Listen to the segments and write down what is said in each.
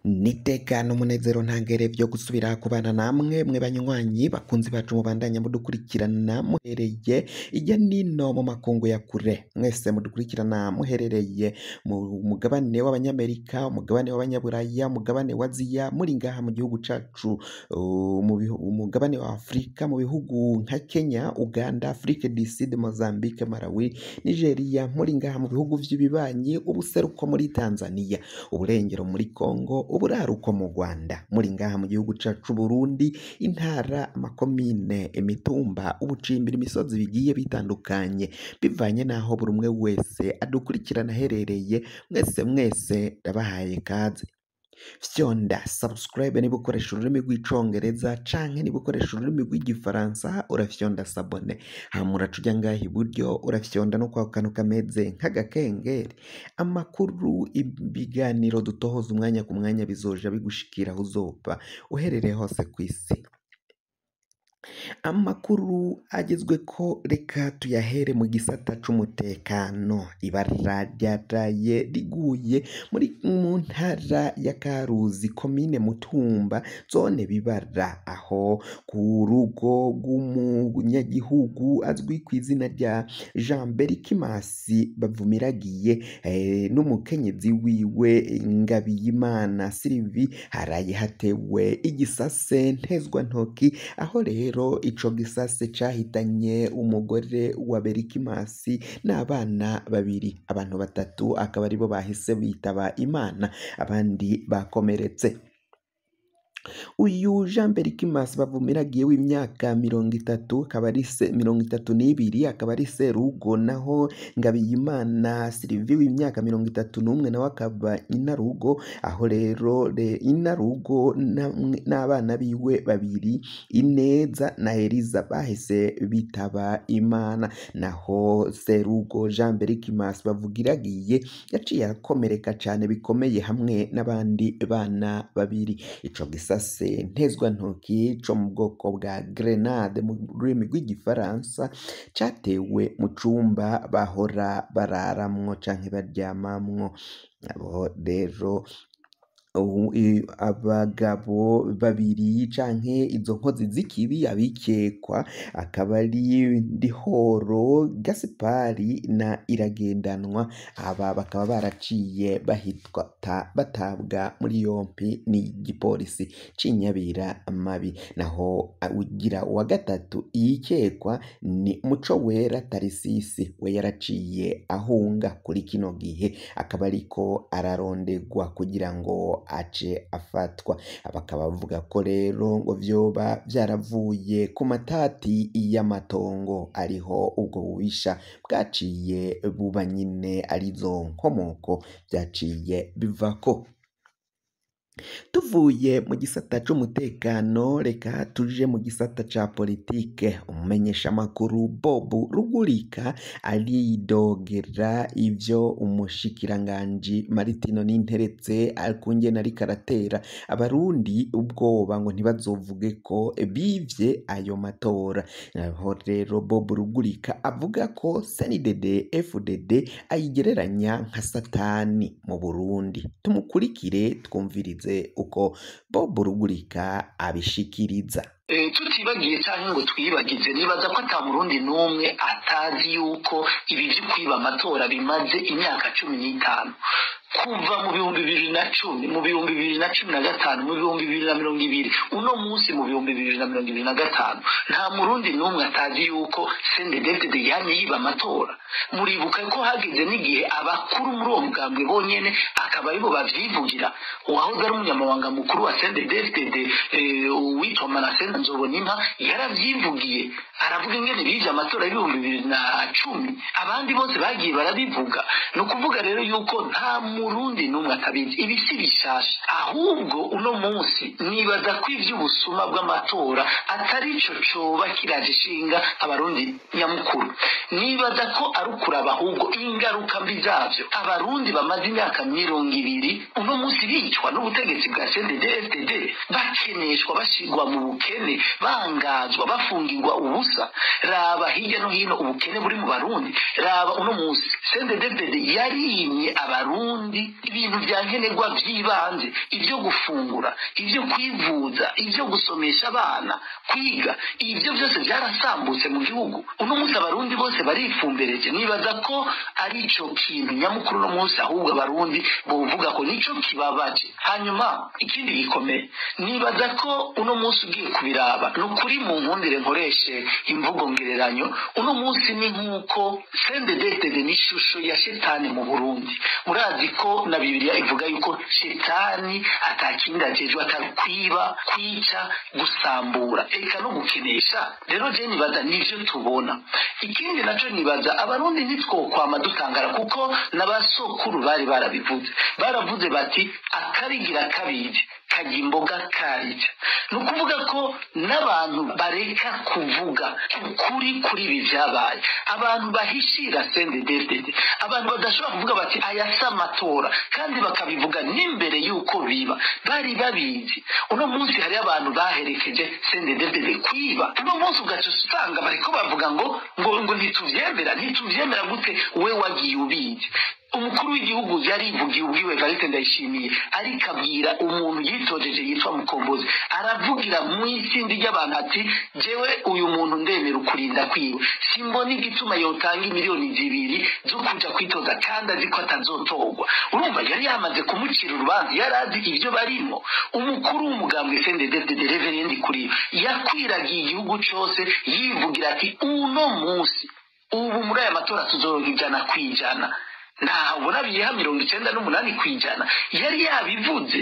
Niteka n'umunezero ntangere vyo gusubira kubana namwe mwe banywanyi bakunzi bacu mubandanya mudukurikirana muhereye irya nino mu makungu ya kure, mwese mudukurikirana muherereye mu mugabane w'abanyamerika, umugabane w'abanyaburaya, umugabane wa Aziya, muri ngaha mu gihugu cacu, umugabane wa Afrika, mu bihugu nka Kenya, Uganda, Afrique du Sud, Mozambique, Malawi, Nigeria, muri ngaha mu bihugu vy'ibibanyi, ubuseruko muri Tanzania, uburengero muri Congo, uburaruko mu Rwanda, muri ngaha mu gihugu cacu Burundi, intara, amakomine, imitumba, ubucimbiri, imisozi bigiye bitandukanye bivanye n'aho buri umwe wese adukurikirana aherereye. Mwese mwese ndabahaye kaze. Fyonda subscribe niba ukoresha ururimi rw'icongereza canke niba ukoresha ururimi rw'igifaransa urafyonda s'abonner, hama uraca uja ngaha iburyo urafyonda no kwa kantu kameze nk'agakengeri. Amakuru, ibiganiro dutohoza umwanya ku mwanya bizoja bigushikira aho uzoba uherereye hose kw'isi. Amakuru agezweko reka tuyahere mu gisata c'umutekano. Ibara ryaraye riguye muri mu ntara ya Karuzi, komine Mutumba, zone Bibara, aho ku rugo rw'umunyagihugu azwi kw'izina rya Jean Berikimasi Bavumiragiye n'umukenyezi wiwe Ngabiyimana Sylvie, haraye hatewe igisase ntezwantoki, aho rero ico gisase cahitanye umugore wa Berikimasi n'abana babiri, abantu batatu akaba aribo bahise bitaba Imana, abandi bakomeretse. Uyu Jean Berikimasi Bavumiragiye w'imyaka 30 akaba ari se 32 akaba ari serugo, naho Ngabiyimana Sylvie w'imyaka 31 nawe akaba inarugo, aho rero inarugo n'abana biwe babiri Ineza na Eliza bahise bitaba Imana. Naho serugo Jean Berikimasi Bavugiragiye yaciye akomereka cane bikomeye hamwe n'abandi bana babiri. Ico gisase ntezwantoki co mu bwoko bwa grenade mu rurimi rw'igifaransa catewe mu cumba bahora bararamwo canke baryamamwo. Abo rero abagabo babiri canke izo nkozi z'ikibi abikekwa akaba ari Ndihoro Gasipari na Iragendanwa, aba bakaba baraciye bahitwa batabwa muri yompi n'igipolisi c'inyabira mabi. Naho ugira uwa gatatu yikekwa ni Muco Wera Tarisisi, we yaraciye ahunga kuri kino gihe akaba ariko ararondegwa kugira ngo ace afatwa. Bakaba bavuga ko rero ngo vyoba vyaravuye ku matati y'amatongo, ariho ubwo bubisha bwaciye buba nyine arizo nkomoko vyaciye bivako. Tuvuye mu gisata c'umutekano reka tuje mu gisata ca politike. Umumenyeshamakuru Bob Rugurika aridogera ivyo umushikiranganji Martino Ninteretse akungene ariko aratera abarundi ubwoba ngo ntibazovuge ko bivye ayo matora. Aho rero Bob Rugurika avuga ko CNDD FDD ayigereranya nka satani mu Burundi. Tumukurikire twumvirize uko Bob Rugurika abishikiriza. Tutibagiye canke ngo twibagize, nibaza ko ata murundi n'umwe atazi yuko ibi vyo kwiba amatora bimaze imyaka 15, kuva mu 2010, mu 2015, mu 2020, uno munsi mu 2025, nta murundi n'umwe atazi yuko CNDD-FDD yamye yiba amatora. Muribuka ko hageze n'igihe abakuru muri uwo mugambwe bonyene akaba aribo bavyivugira. Uwahoze ari umunyamabanga mukuru wa CNDD-FDD uwitwa Manase Nzobonimpa yaravyivugiye, aravuga ingene bivye amatora y'2010, abandi bose bagiye barabivuga. Ni ukuvuga rero yuko nta murundi n'umwe atabizi, ibi si bishasha. Ahubwo uno munsi nibaza ko ivy'ubusuma bw'amatora atari ico coba kiraje ishinga abarundi nyamukuru. Nibaza ko ari ukuraba ahubwo ingaruka mbi zavyo. Abarundi bamaze imyaka 20 uno munsi bicwa n'ubutegetsi bwa CNDD-FDD, bakeneshwa, bashigwa mu bukene, bangazwa, bafungirwa ubusa. Raba hirya no hino ubukene buri mu Barundi. Raba uno munsi CNDD-FDD yarimye abarundi Abarundi ibintu vya nkenerwa vy'ibanze, ibyo gufungura, ibyo kwivuza, ibyo gusomesha abana, kwiga, ibyo byose byarasambutse mu gihugu. Uno munsi Abarundi bose barifumbereje. Nibaza ko ari ico kintu nyamukuru uno munsi, ahubwo Abarundi bovuga ko nico kibabaje. Hanyuma ikindi gikomeye, nibaza ko uno munsi ugiye kubiraba, ni ukuri, mu nkundire nkoreshe imvugo ngereranyo, uno munsi ni nk'uko CNDD-FDD ni ishusho ya shetani mu Burundi. Murazi ko na Bibiliya ivuga yuko shetani atakindi ajejwe atari kwiba, kwica, gusambura, eka no gukenesha. Rero je nibaza nivyo tubona. Ikindi naco, nibaza Abarundi ntitwokwama dutangara, kuko n'abasokuru bari barabivuze, baravuze bati: "Akabigira kabizi kajya imboga karya." Ni ukuvuga ko n'abantu bareka kuvuga ukuri kuri ibi vyabaye, abantu bahishira CNDD-FDD, abantu badashobora kuvuga bati aya si amatora, kandi bakabivuga n'imbere y'uko biba, bari babizi. Uno munsi hariyo abantu baherekeje CNDD-FDD kwiba, uno munsi ugaca usanga bariko bavuga ngo ntituvyemera. Ntituvyemera gute we wagiye ubizi? Umukuru w'igihugu yarivugiye ubwiwe, Evariste Ndayishimiye, ariko abwira umuntu yitojeje yitwa Mukombozi, aravugira mu isindi ry'abantu ati: "Jewe uyu muntu ndemera ukurinda kwiwe, simbona igituma yotanga 2 miliyoni zo kuja kwitoza kandi azi ko atazotorwa." Urumva yari yamaze kumucira urubanza, yari azi ibyo barimo. Umukuru w'umugambwe CNDD-FDD, Reverend Kuriyo, yakwiragiye igihugu cose yivugira ati: "Uno munsi ubu muri aya matora tuzoronka 100%." Ntabwo biha 98%. Yari yabivuze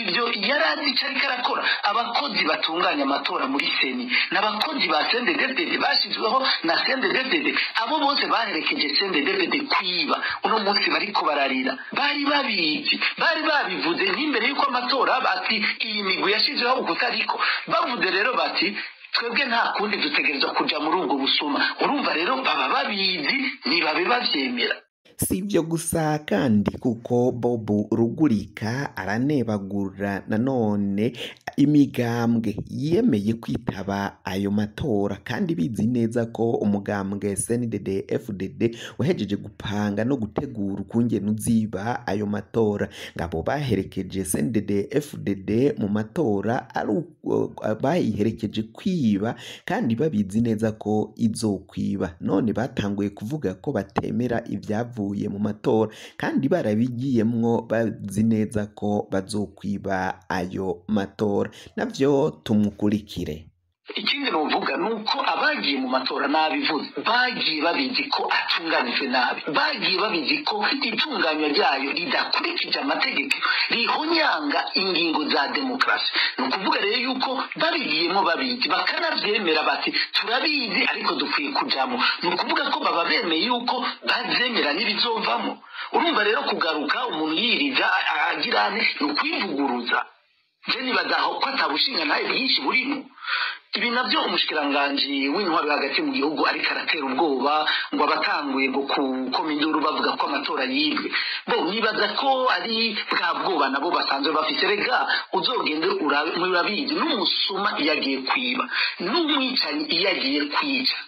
ibyo, yari azi icyo ariko arakora. Abakozi batunganya amatora muri CENI n'abakozi ba CNDD-FDD bashyizweho na CNDD-FDD. Abo bose baherekeje CNDD-FDD kwiba, uno munsi bariko bararira. Bari babizi, bari babivuze n'imbere y'uko amatora, bati iyi migwi yashyizweho ukutariko. Bavuze rero bati: "Twebwe nta kundi, dutegerezwa kuja muri ubwo busuma." Urumva rero baba babizi, ntibabe bavyemera. Si ibyo gusa kandi, kuko Bob Rugurika aranebagura nanone imigambwe yemeye kwitaba ayo matora, kandi bizi neza ko umugambwe CNDD FDD wahejeje gupanga no gutegura ukungene uziba ayo matora. Ngabo baherekeje CNDD FDD mu matora ari bayiherekeje kwiba, kandi babizi neza ko izokwiba. None batanguye kuvuga ko batemera ibyavuye mu matora, kandi barabigiyemwo bazi neza ko bazokwiba ayo matora. Navyo tumukurikire. Ikindi novuga ni uko abagiye mu matora, nabivuze, bagiye babizi ko atunganijwe nabi, bagiye babizi ko itunganywa ryayo ridakurikije amategeko, rihonyanga ingingo za demokarasi. Ni ukuvuga rero yuko babigiyemo babizi, bakanavyemera bati: "Turabizi, ariko dukwiye kujamo." Ni ukuvuga ko baba bemeye yuko bazemera n'ibizovamo. Urumva rero kugaruka umuntu yiriza agirane ni ukwivuguruza. Je nibaza aho ko atabushinga nawe bwinshi burimo. Ibi navyo, umushikiranganji w'intwaro hagati mu gihugu ariko aratera ubwoba ngo abatanguye ngo gukoma induru bavuga ko amatora yibwe, bo nibaza ko ari bwa bwoba nabo basanzwe bafise. Rega uzogende urabe, murabizi, n'umusuma iyo agiye kwiba, n'umwicanyi iyo agiye kwica,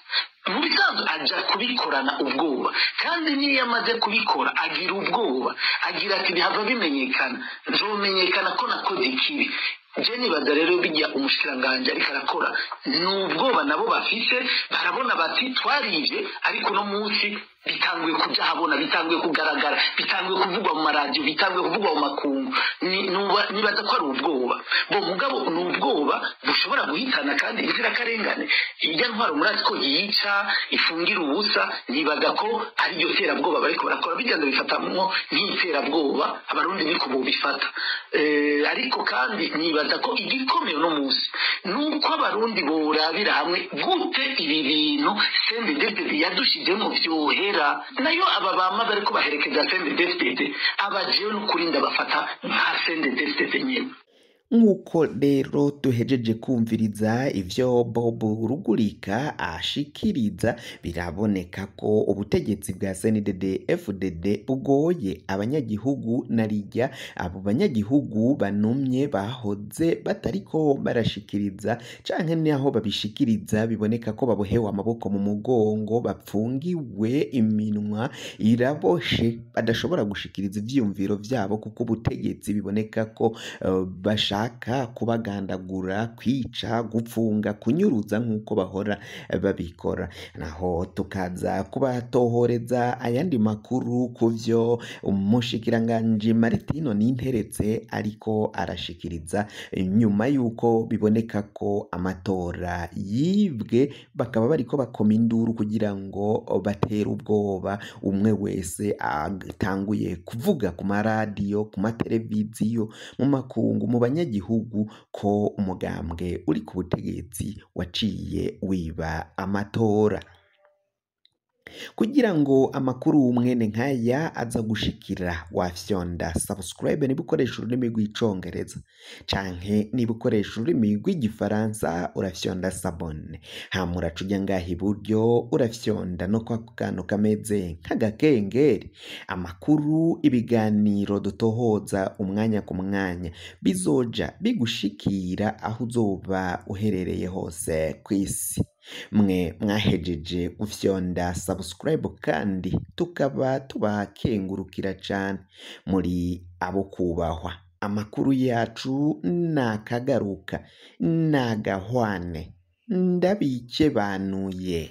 mu bisanzwe aja kubikorana ubwoba, kandi n'iyo amaze kubikora agira ubwoba, agira ati: "Bihava bimenyekana, nzomenyekana ko nakoze ikibi." Je nibaza rero bijya umushikiranganji ariko arakora ni ubwoba nabo bafise. Barabona bati: "Twarivye, ariko uno munsi bitanguye kuja habona, bitanguye kugaragara, bitanguye kuvugwa mu maradiyo, bitanguye kuvugwa mu makungu." Nibaza ko ari ubwoba bo, mugabo ni ubwoba bushobora guhitana kandi inzirakarengane. Irya ntwaro murazi ko yica, ifungira ubusa. Nibaza ko ari iryo terabwoba bariko barakora, bigenda bifatamwo nk'iterabwoba, Abarundi niko bobifata. Ariko kandi nibaza ko igikomeye uno munsi ni uko Abarundi borabira hamwe gute ibi bintu CNDD-FDD yadushizemo vyohera. Nayo aba bama bariko baherekeza CNDD-FDD, aba jewe n'ukuri ndabafata nka CNDD-FDD nyene. Nk'uko rero duhejeje kumviriza ivyo Bob Rugurika ashikiriza, biraboneka ko ubutegetsi bwa CNDD FDD bugoye abanyagihugu, narirya abo banyagihugu banumye bahoze batariko barashikiriza, canke naho babishikiriza biboneka ko babohewe amaboko mu mugongo, bapfungiwe iminwa iraboshe, badashobora gushikiriza ivyiyumviro vyabo kuko ubutegetsi biboneka ko bashaka kubagandagura, kwica, gupfunga, kunyuruza nk'uko bahora babikora. Naho tukaza kubatohoreza ayandi makuru kuvyo umushikiranganji Martino Ninteretse ariko arashikiriza nyuma yuko biboneka ko amatora yibwe, bakaba bariko bakoma induru kugira ngo batere ubwoba umwe wese atanguye kuvuga ku maradiyo, ku mateleviziyo, mu makungu, mu banyagihugu ko umugambwe uri ku butegetsi waciye wiba amatora. Kugira ngo amakuru mwene nkaya aza gushikira, wafyonda subscribe niba ukoresha ururimi rw'icongereza, canke niba ukoresha ururimi rw'igifaransa urafyonda s'abonner, hama uraca uja ngaha iburyo urafyonda no kwako kantu kameze nk'agakengeri. Amakuru, ibiganiro dutohoza umwanya ku mwanya bizoja bigushikira aho uzoba uherereye hose kw'isi. Mwe mwahejeje gufyonda subscribe kandi tukaba tubakengurukira cane, muri abo kubahwa. Amakuru yacu nakagaruka, nagahwane, ndabikebanuye.